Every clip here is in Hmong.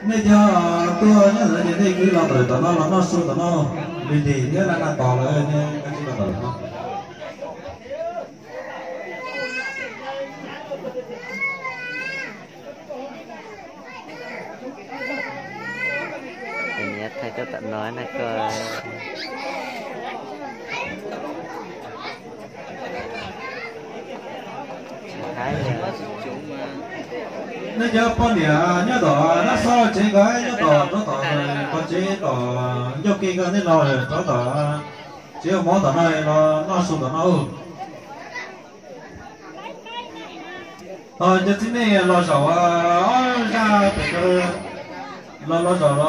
Nej cov tuaj nyob ntawd ces nej kwv los ntawm tom no los noj su tom no, vim lim thiab laj naj tos lawm nej kav tsij los ntawm no. Niam thaij tuaj tom no na koj. Nej cov poj niam nyob tom nab xob tsev ko, nyob tom rov tom ko tsev tom ncauj ke ko, nej los rov tom tsev ua mov tom no los noj su tom no. Cov txiv neej los zaum ob zaj pem ko, los los zaum los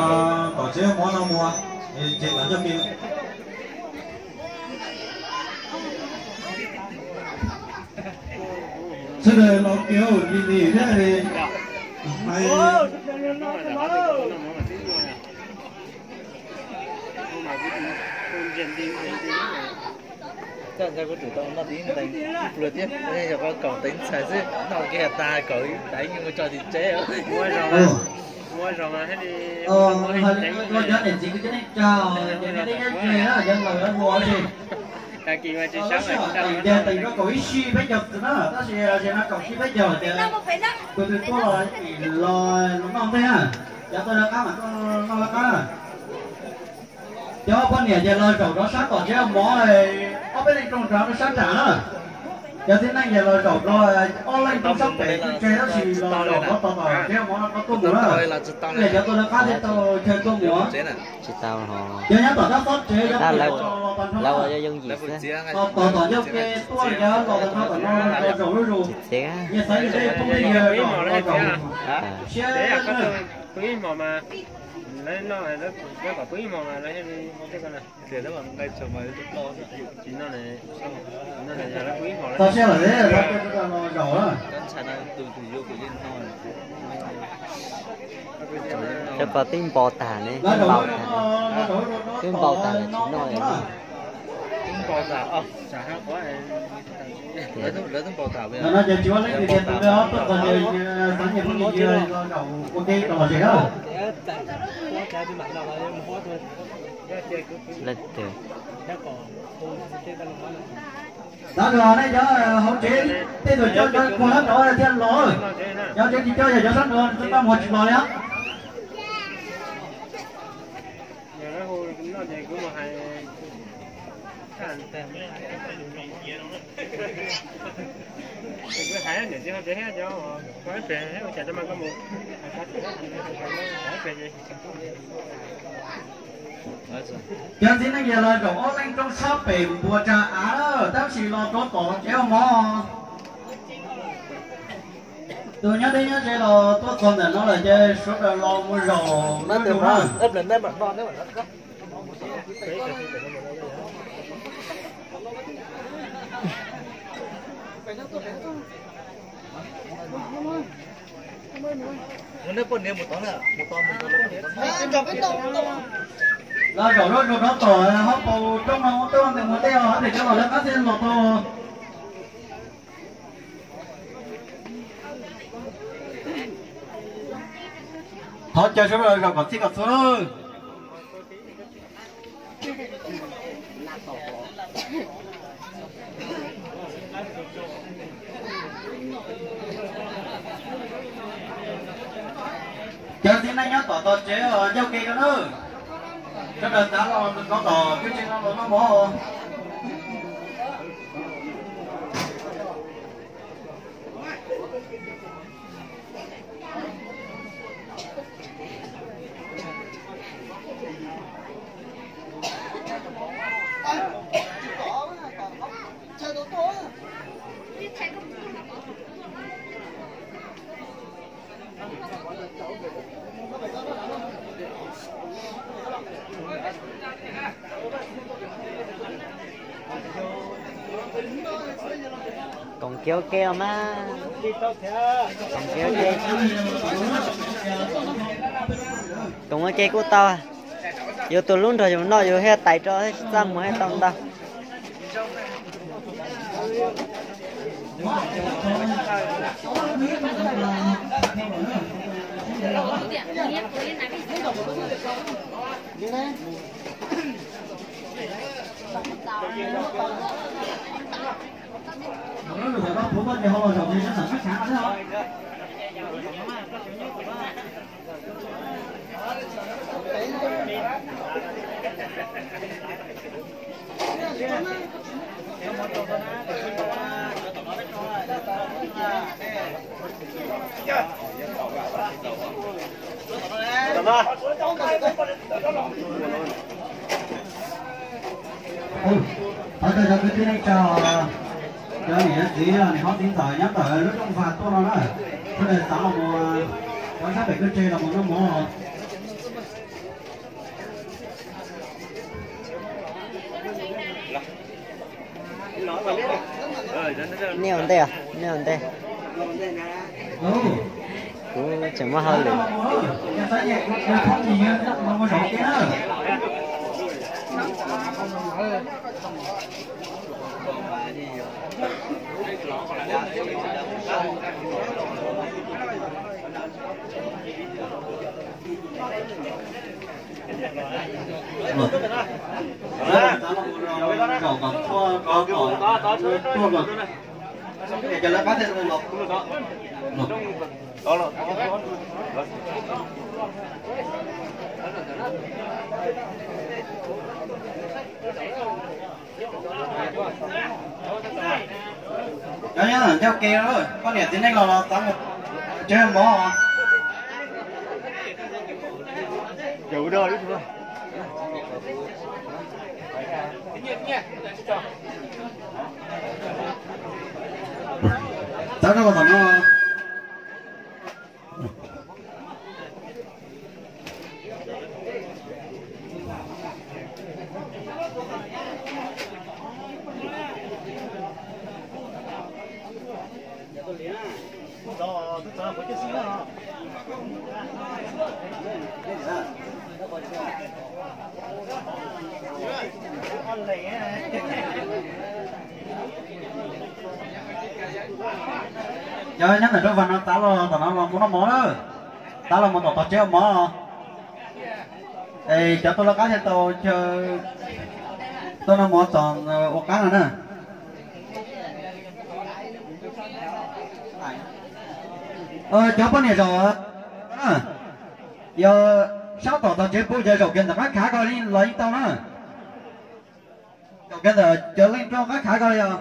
tom tsev ua mov no mus, ces tom ncauj ke. Sawv daws los kiag li li thiab li. Coj ntshai kuv tsum tau noj tib ntees ib pluag thiab, yog koj kaum teev ntxhais xwb, noj kiag tas kaum ib teev mus tso tim tsev. Cov niam txiv kwv tij neej tsa, cov niam txiv neej tsa, cov laus yuav hluas li. Tsis sab teem tias teem rau kaum ib sij peb caug xwb na, tab sis no kaum sij peb caug tias tus twg tuaj los los noj ntej na, cov tuaj lawv qab mas tuaj noj lawv qab na. Cov poj niam ces los zaum rov sab tom tsev ua mov, ob peb leej rooj rov rau sab nram na. Cov txiv neej ces los zaum rau ob leej rooj sab pem tsev tab sis los zaum rov tom tsev ua mov no rov tuaj mus na. Cov tuaj lawv qab thiaj tau chaw tuaj mus. Tsis tau ho. Cov nyob tom qab txob tsev, cov lawv ua yooj yim xwb. Tom tom ncauj ke tuaj, cov los tom no los zaum lub zus. Nyias xaiv nyias tej phooj tej yawg los zaum siab. Tau siab lawm, zaum na. Cov ko twb npau tag ne, twb npau tag, twb npau tag lawm tsis noj li. Lawv twb npau tag, no ces tsis ua leej twg tias tus twg tuaj txog ces xaiv nyias phooj nyias yawg los zaum ua ke rau lom zem na. Leej twg Sab nraud nej cov hauv tsev tej tug coj cov khuag sab nraud thiaj los, cov tsev tsis coj yog cov sab nraud tsis tau mus tsis los li. Cov txiv neej yog los zaum ob leeg rooj sab pem npuas tsa av, tab sis los rau tom tsev ua mov. Tus nyob deb nyob ze los tuaj txog ntawm no lawm ces sawv daws los mus zaum no. Los zaum rau rau tom hauv paus roob no ua tej ntawd mus tej os, hov tes cov los lawv qab thiaj los tau. Thov caw sawv daws zaum kom txhij kom txhua lawm. Cov txiv neej nyob tom tog tsev ncauj ke ko na, sawv daws tav los mus tom kwj tse no los noj mov. Koom kiag ua ke os mas. Koom kiag ua ke. Koom ua ke kuj tau. Yus tus hlub nrog yus noj yus thiaj tais rau thiab tsis txaj muag thiaj tau ntau. Thov caw cov kwv tij neej tsa, cov niam txiv, niam hlob txiv ntxawm nyob ntawm lub rooj vag tuaj no na, sawv daws xav los mus, cov sab pem kwj tse los mus noj mov. Nej ua ntej, nej ua ntej. Kuv tseem muaj hauj lwm. Cov nyob ntawm ncauj ke, poj niam txiv neej los los txav mus tsev mov. Txav rau tom no. Cov nyob ntawm rooj vag no txav los tom no los mus noj mov na. Txav los mus tom tog tsev ua mov. Es cov tuaj lawv qab thiaj tau chaw tuaj noj mov txog ua qab no na. Cov poj niam zaum, yog sab tom tog tsev pub cov zaum kiag ntawm qab khav ko los yeej tau na. Zaum kiag ntawm cov leej rau qab khav ko yog.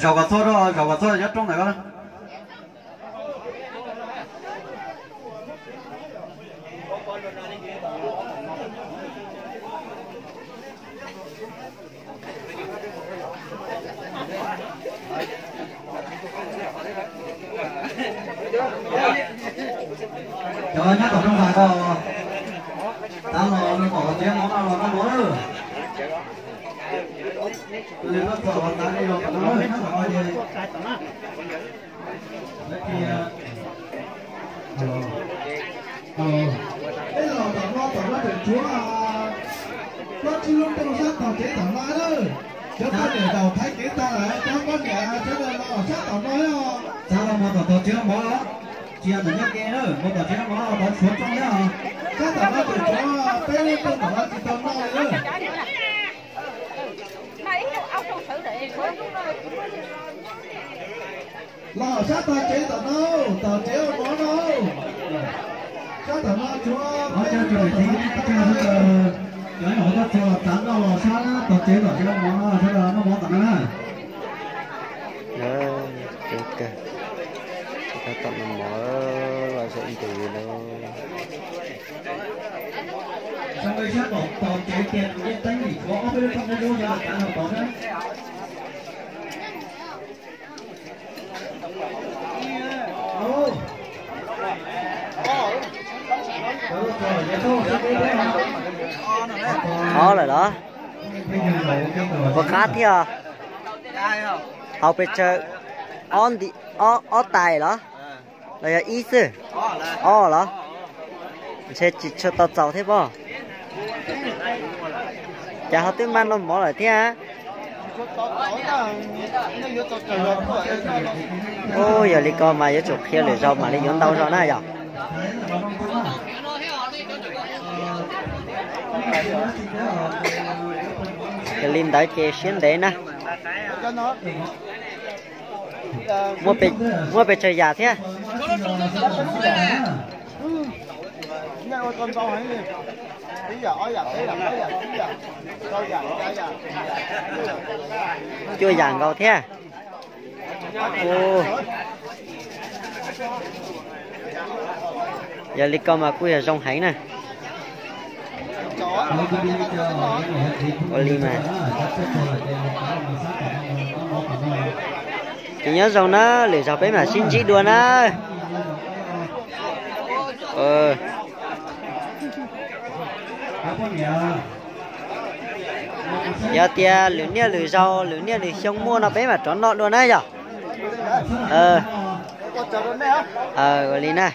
Zaum kom txhua rau, zaum kom txhua nyob rooj ntawm ko. Cov nyob tom rooj vag ko, txav los noj tom tsev mov no los noj mov lawm. Tus twg tuaj txog los txav li los tom no nyob tom no ces. Peb los tom no tom no tseem tshuav plaub tsib lub rooj sab tom tsev tom no na. Cov poj niam zaum thaiv kev tag lawm, cov poj niam sawv daws los sab tom no os. Txav los mus tom tog tsev mov, tsis yog tom nyob ke na, mus tom tsev mov los tshuav rooj thiab os. Sab tom no tseem tshuav peb lub rooj tom no tsis tau noj li na. Los sab tog tsev tom no, tom tsev ua mov no. Sab tom no tshuav peb lub rooj tom no tsis tau noj. Cov nyuam qhuav tuaj txog los txav noj los sab tog tsev tom tsev ua mov no, sawv daws noj mov tom no na. Coob kawg, tab tom noj mov los sab nti li lauj. Sab tom tog tsev tiag tus yeej teeb nim tshuav ob peb lub rooj dub dub sawv daws txav noj mov na. Ob lawm los? Puas qab thiab? Hauv pes tsawg? Ob nti, ob tais los? Los yog ib xwb? Ob los? Ntshe tsis tshua tau txaus thiab pob. Cas ho twb mag noj mov lawm thiab? Ub, yog li ko mas yuav tsum qhia lwm zaus mam li yuav ntau zog na yog. Yog li ntawd ces siab ntev na. Muaj pes tsawg yam thiab? Cuaj yam nkaus thiab. Yog li ko mas kuj yog zoo heev na. Ua li mas, ces nyob zoo na, lwm zaug peb mam sib ntsib dua na. Yog tias lwm niaj lwm zaus lwm niaj lwm xyoo muaj no peb mam rov noj dua na yog. Ua li na.